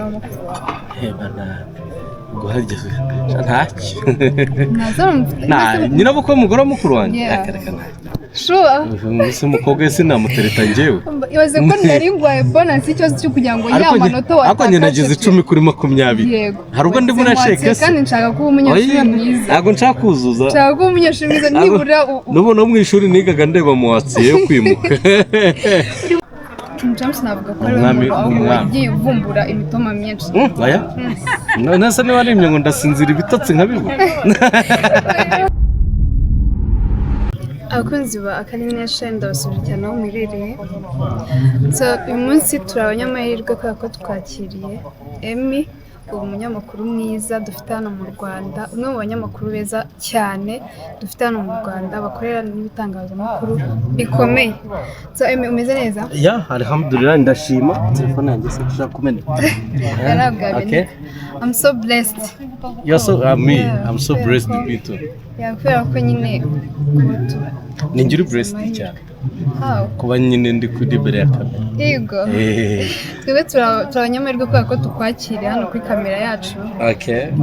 umugore wa mukuru wawe? Ubwo harya ntacyo. Nta mufite? Nta nyirabukwe w'umugore wa mukuru wanjye? Yeah. Reka reka, ntacyo. Sure? Ese umukobwa we sinamutereta njyewe? Ibaze ko nari ngwaye bonus y'ikibazo cyo kugira ngo ya Ariko manota ariko njye nagize 10 kuri 20. Yego. Hari ubwo ndi muri échec se? Kandi nshaka kuba umunyeshuri Oya, mwiza. ntabwo nshaka kuzuza. Nshaka kuba umunyeshuri mwiza nibura N'ubu no mu ishuri nigaga ndeba moitié yo kwimuka. King James navuga ko ari we Umwami- muntu ahubwo umwami. wagiye uvumbura imitoma myinshi. Oya, none se niba arimye ngo ndasinzira ibitotsi nkabibura? Abakunzi ba Akari Nation, ndabasuje cyane aho muherereye. So uyu munsi turi abanyamahirwe kubera ko twakiriye Emmy, ubu umunyamakuru mwiza dufite hano mu Rwanda, umwe mu banyamakuru beza cyane dufite hano mu Rwanda bakorera n'ibitangazamakuru bikomeye. So Emmy, umeze neza? Yeah, alhamdulillah, ndashima. Telefone yanjye se ishaka kumeneka? Yarabwa. Okay. I'm so blessed. You're so me. Yeah, I'm so kubera blessed, me too. Yeah, kubera ko nyine kuba Ni njye uri blessed cyane. How? Kuba nyine ndi kuri imbere ya kamera. Yego. Twebwe turi abanyamahirwe kubera ko tukwakiriye hano kuri kamera yacu.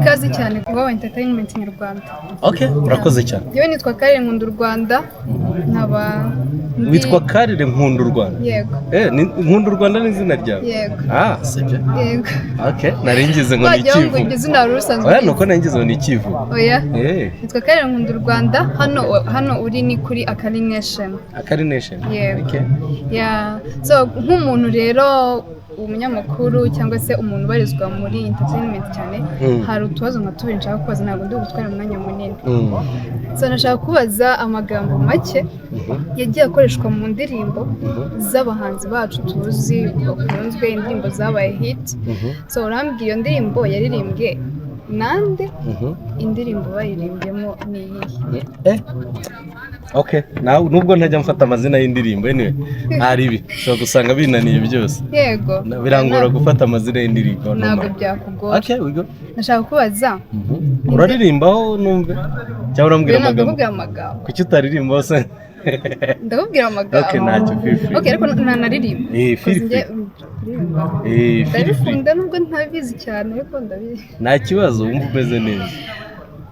Ikaze cyane kuba entertainment nyarwanda. Okay, urakoze cyane. Yewe, nitwa Karire Nkunda u Rwanda, nkaba Witwa Karire Nkunda u Rwanda? Yego. Eh, Nkunda u Rwanda ni izina ryawe? Yego. Ah, sibyo? Yego. Okay, nari ngize ngo ni Wagira ngo ikivugo. iryo zina wari usanzwe Oya, urizi. nuko nari ngize ngo ni ikivugo. Oya. Eh. Nitwa Karire Nkunda u Rwanda. Hano uri ni kuri Akari Nation. Akari Nation. Yego. Okay. Yeah. So nk'umuntu rero, umunyamakuru cyangwa se umuntu ubarizwa muri entertainment cyane, hari utubazo nka tubiri nshaka kubaza. Ntabwo ndi bugutware umwanya munini. So nashaka kubaza amagambo make yagiye akoreshwa mu ndirimbo z'abahanzi bacu tuzi bakunzwe, indirimbo zabaye hit. So urambwira iyo ndirimbo yaririmbwe nande, indirimbo bayiririmbyemo ni iyihe? Eh. Okay, nawe nubwo ntajya mfata amazina y'indirimbo, anyway, hari ibi ushobora gusanga binaniye byose. Yego. Birangora gufata amazina y'indirimbo. Ntabwo Normal. byakugora. Okay, we go. Nashaka kubaza Uraririmbaho numve cyangwa urambwira amagambo? Ndakubwira amagambo. Kuki utaririmbaho se? Ndakubwira amagambo. Okay, ntacyo, feel free. Okay, ariko ntanaririmba. Eh, feel Njye free. kuririmba Eh, feel free. ndabikunda nubwo ntabizi cyane, ariko ndabizi. Nta kibazo, wumva umeze neza.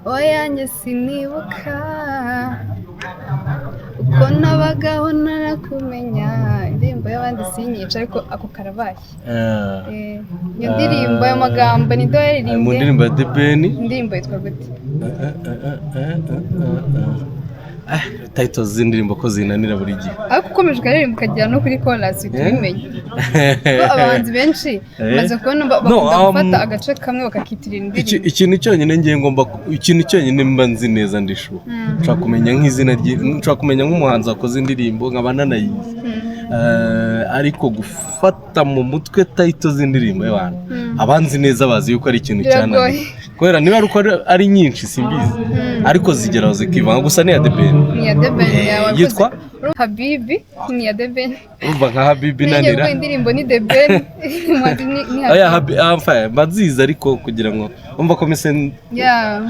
Oya, njye sinibuka uko nabagaho narakumenya. Indirimbo y'abandi sinyica, ariko ako karabaye. Ah. Eh, iyo ndirimbo, ayo magambo ni do Mu yaririmbye? ndirimbo ya The Ben. Indirimbo yitwa gute? Ah, titles z'indirimbo ko zinanira buri gihe. Ariko ukomeje ukaririmba ukagera no kuri chorus uhita ubimenya, kuko abahanzi benshi bamaze kubona No, bakunda gufata agace kamwe bakakitirira indirimbo. Ikintu cyonyine ngiye ngomba ikintu cyonyine mba nzi neza, ndishuwa nshobora kumenya nk'izina rye, nshobora kumenya nk'umuhanzi wakoze indirimbo nkaba nanayizi. Ariko gufata mu mutwe title z'indirimbo y'abantu, abanzi neza bazi yuko ari ikintu Biragoye. cyananiye, kubera niba ari uko ari nyinshi simbizi, ariko zigeraho zikivanga. Gusa ni iya The Ben. Ni iya The Ben. Yawe. Yitwa? Habibi, ni iya The Ben. Urumva nka Habibi Nanjye nanira. kuko indirimbo ni The Ben, umuhanzi ni Oya. Habibi. Habi, ah, fine, mba nzizi, ariko kugira ngo umva ko mise Yeah.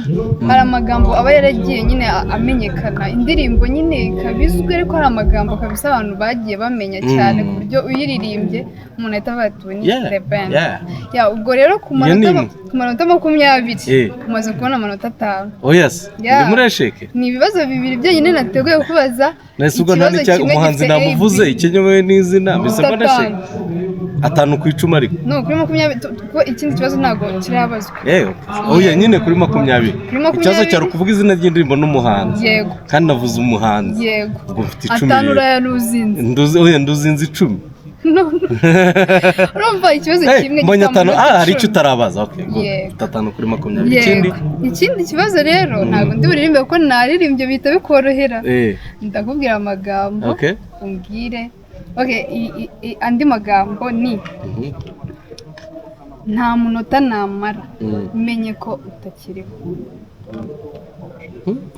Hari amagambo aba yaragiye nyine amenyekana, indirimbo nyine ikaba izwi, ariko hari amagambo kabisa abantu bagiye bamenya cyane ku buryo uyiririmbye umuntu ahita avuga ati: "Ubu ni The Ben." Yeah, ubwo rero ku Iyo manota ni imwe. ku manota 20 umaze kubona amanota 5. Oh yes. Yeah. Ndi muri échec. Ni ibibazo bibiri byonyine nateguye kubaza. Nahise ubwo nta Ikibazo n'icya kimwe umuhanzi gifite namuvuze, AB. ikinyemewe n'izina mbese mbona échec. Atanu. 5 ku icumi ariko. No, kuri 20, kuko ikindi kibazo ntabwo kirabazwa. Yewe, oya nyine kuri 20. Kuri 20. Ikibazo cyari ukuvuga izina ry'indirimbo n'umuhanzi. Yego. Kandi navuze umuhanzi. Yego. Ubwo mfite 10 Atanu rero. urayaruzinze. Nduzi, oya, nduzinze 10. No, no. Urumva ikibazo Eh, kimwe mbonye gifite 5. amanota Ah, hari icyo 10. utarabaza. Okay, good. Yego. Mfite 5 kuri 20. Ikindi? Yego. Ikindi kibazo rero ntabwo ndi buririmbe kuko naririmbye bihita bikorohera. Ndakubwira amagambo, umbwire. Okay, andi magambo ni: nta munota namara menye ko utakiriho.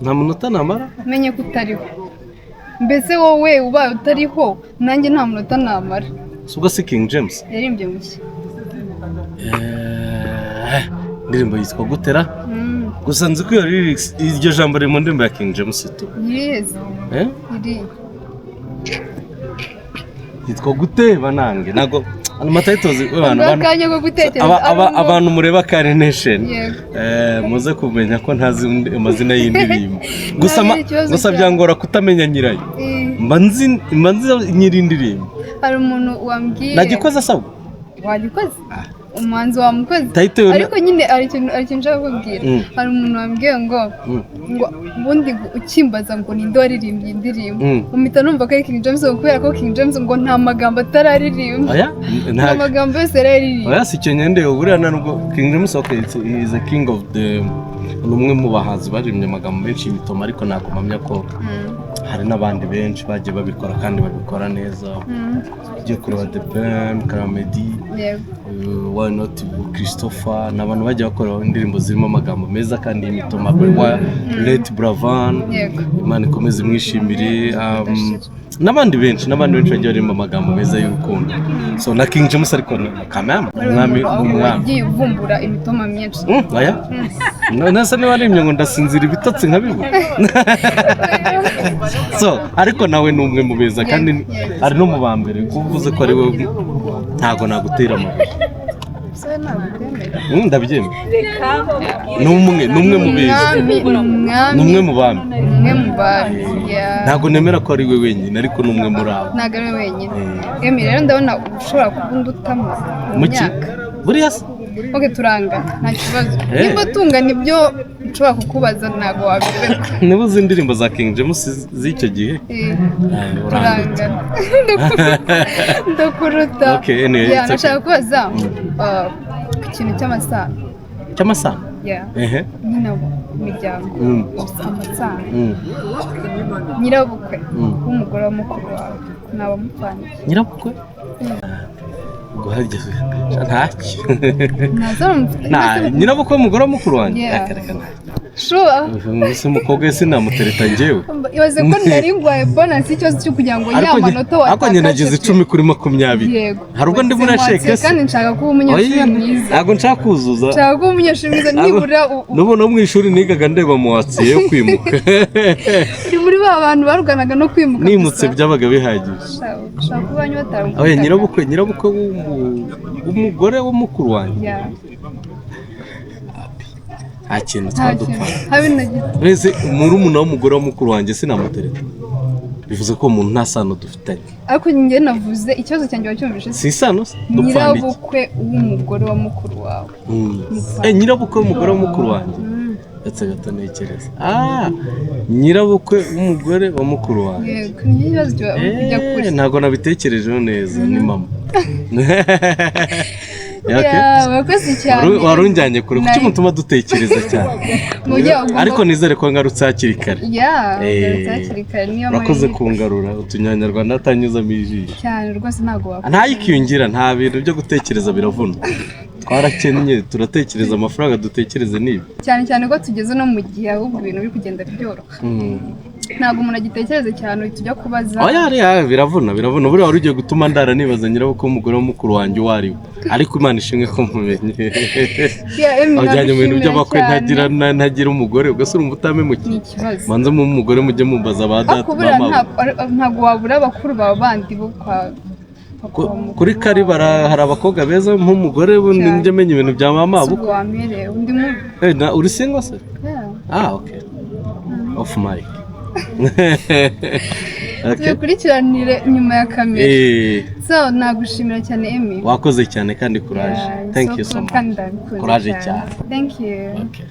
Nta munota namara? Menye ko utariho. Mbese wowe ubaye utariho, nanjye nta munota namara. Si ubwo si King James? Yaririmbye mushya. Eh, indirimbo yitwa gutera? Gusa nzi ko iyo lyrics, iryo jambo riri mu ndirimbo ya King James tu. Yes. Eh? Iri. Yitwa gute banange? Ntabwo Ama titles, abantu Ubwo akanya ko gutekereza ari abantu mureba Kare Nation, Yego. Muze kumenya ko ntazi amazina y'indirimbo gusa. Ntabwo ari ikibazo Gusa cyawe. byangora kutamenya nyirayo. Mba nzi nyiri indirimbo. Hari umuntu wambwiye. Nagikoze asabwa. Wagikoze, umuhanzi wamukoze. Title yo Ariko nyine hari ikintu nshaka kukubwira. Hari umuntu wambwiye ngo ngo ubundi ukimbaza ngo ninde waririmbye indirimbo, mpita numva ko ari King James, kubera ko King James ngo nta magambo atararirimba. Oya. Nta Nta magambo yose yararirimba. Oya, si icyo nyende. Buriya nta nubwo King James, okay, he is a king of the, ni umwe mu bahanzi baririmbye amagambo menshi y'imitoma, ariko ntabwo mpamya ko hari n'abandi benshi bagiye babikora kandi babikora neza. Ugiye kureba The Ben, Karamedi, why not Christopher, ni abantu bagiye bakora indirimbo zirimo amagambo meza kandi y'imitoma, wa Late Buravan, Imana ikomeze imwishimire, n'abandi benshi bagiye baririmba amagambo meza y'urukundo. So na King James, ariko kamama umwami ni umwami. Wagiye uvumbura imitoma myinshi. Oya, nasa niba aririmbye ngo ndasinzira ibitotsi nkabibura. So ariko nawe ni umwe mu beza kandi ari no mu ba mbere. Kuko uvuze ko ari we, ntabwo nagutera amabuye. Se ntabwo ubyemera? Ndabyemera, ni umwe mu beza. Umwami ni umwami. Ni umwe mu bami. Umwe mu bami, yeah. Ntabwo nemera ko ari we wenyine, ariko ni umwe muri abo. Ntabwo ari we wenyine. Emi, rero ndabona ushobora kuba undutamo mu Muki? myaka. Buriya se? Ok, turangana, nta kibazo. Niba tungana, ibyo nshobora kukubaza ntabwo wabibona. Niba uzi indirimbo za King James z'icyo gihe, uranduta. Turangana, ndakuruta. Okay, anyway, Yeah, it's okay. nashaka kubaza ku kintu cy'amasano. Cy'amasano? Yeah. Ehe. Nyine imiryango, amasano. Nyirabukwe w'umugore wa mukuru wawe ni abamupfaniye? Nyirabukwe ubwo harya ntacyo. Ntazara mufite? Nta nyirabukwe w'umugore wa mukuru wanjye. Yeah. Reka, reka, ntacyo. Sure? Ese umukobwa we sinamutereta njyewe? Ibaze ko nari ngwaye bonus y'ikibazo cyo kugira ngo ya Ariko manota ariko njye nagize 10/20. Yego. Hari ubwo ndimo nasheke se? Kandi nshaka kuba umunyeshuri Oya, mwiza. ntabwo nshaka kuzuza. Nshaka kuba umunyeshuri mwiza nibura N'ubu no mu ishuri nigaga ndeba muwatsiye yo kwimuka. Uri muri ba bantu barwanaga no kwimuka Nimutse gusa. byabaga bihagije. Ushaka kuba banyu bataramukundaga. Oya, nyirabukwe w'umugore wa mukuru wanjye, nta kintu Nta twadupfa. kintu habe na gito. Mbese murumuna w'umugore wa mukuru wanjye sinamutereta, bivuze ko uwo muntu nta sano dufitanye. Ariko njye navuze ikibazo cyanjye, wacyumvise se? Si isano se? Dupfana iki? Nyirabukwe w'umugore wa mukuru wawe. Nyirabukwe w'umugore wa mukuru wanjye, ndetse gato ntekereza, nyirabukwe w'umugore wa mukuru wanjye. Yego, ni ikibazo kujya kure. Ntabwo nabitekerejeho neza, ni mama. Okay. Yeah, urakoze cyane. Wari unjyanye kure, kuki mutuma dutekereza cyane? Mu buryo ugomba- Ariko nizere ko ngarutse hakiri kare. Yeah, ugarutse hakiri kare, niyo Urakoze mahirwe. kungarura utunyarwanda atanyuzamo ijisho. Cyane rwose, ntabwo wakora. Ntayikiyungira, nta bintu byo gutekereza, biravuna, twarakennye, turatekereza amafaranga, dutekereze n'ibi. Cyane cyane ko tugeze no mu gihe ahubwo ibintu biri kugenda byoroha, ntabwo umuntu agitekereza cyane, uhita ujya kubaza. Oya, ariya biravuna, biravuna. Buriya wari ugiye gutuma ndara nibaza nyirabukwe w'umugore wa mukuru wanjye uwo ari we, ariko Imana ishimwe ko mumenye. Yeah, Emmy, Abajyanye mu bintu nagushimira by'abakwe cyane. ntagira umugore, ubwo se urumva utamemukiye? Ni ikibazo. Manze mu umugore mujye mumbaza ba data, Ariko ba buriya mama. Ntabwo wabura abakuru bawe bandi bo kwa papa wa mukuru Kuri kari wawe. hari abakobwa beza nk'umugore, bundi Cyane. njye menya ibintu bya mama Si bukwe. ubwo wampereye undi mu Uri single se? Yeah. Ah, okay, off mic, okay. Tubikurikiranire nyuma ya kamera. So nagushimira cyane, Emmy. Wakoze cyane kandi courage. Yeah, Thank so you so cool, much. kandi ndabikunze. Courage cyane. Thank you. Okay.